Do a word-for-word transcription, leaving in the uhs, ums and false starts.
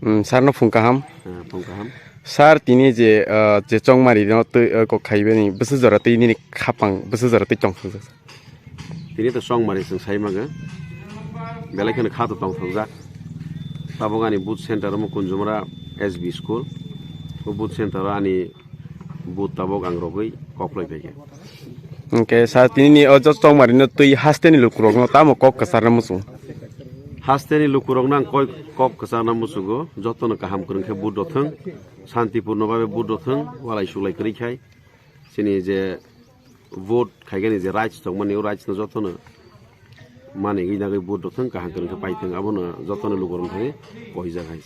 Hmm, sir no phung kaham. Ah, phung kaham. Sir, tini je, ah, je chongmari no twi, ah, kok khaibani bwswk jora twi nini khapang bwswk jora twi tong thajak. Tini to chongmari chwng sai maga. Belai kheno kha to tong thajak. Tabuk ani booth center omo Kunjumra S B school. O booth center o ani booth tabuk ang rogwi kok lai phaikha. Hwnkhe sir, tini ni o jo chongmari no twi haste ni lukurok no tamo kok kwchar na muchung? Haste ni lukurok no ang koi kok kwchar na muchungo, joto no kaham kwrwng khe booth rw thwng, santipurno babe booth rw thwng, walai suklai kwrwi khai. Chini je vote khaigani je rights tongmani, o rights no jotono manigwi nagwi vote rw thwng, kaham kwrwng khe paithwng, abono jotono lukurok thani koijak hai.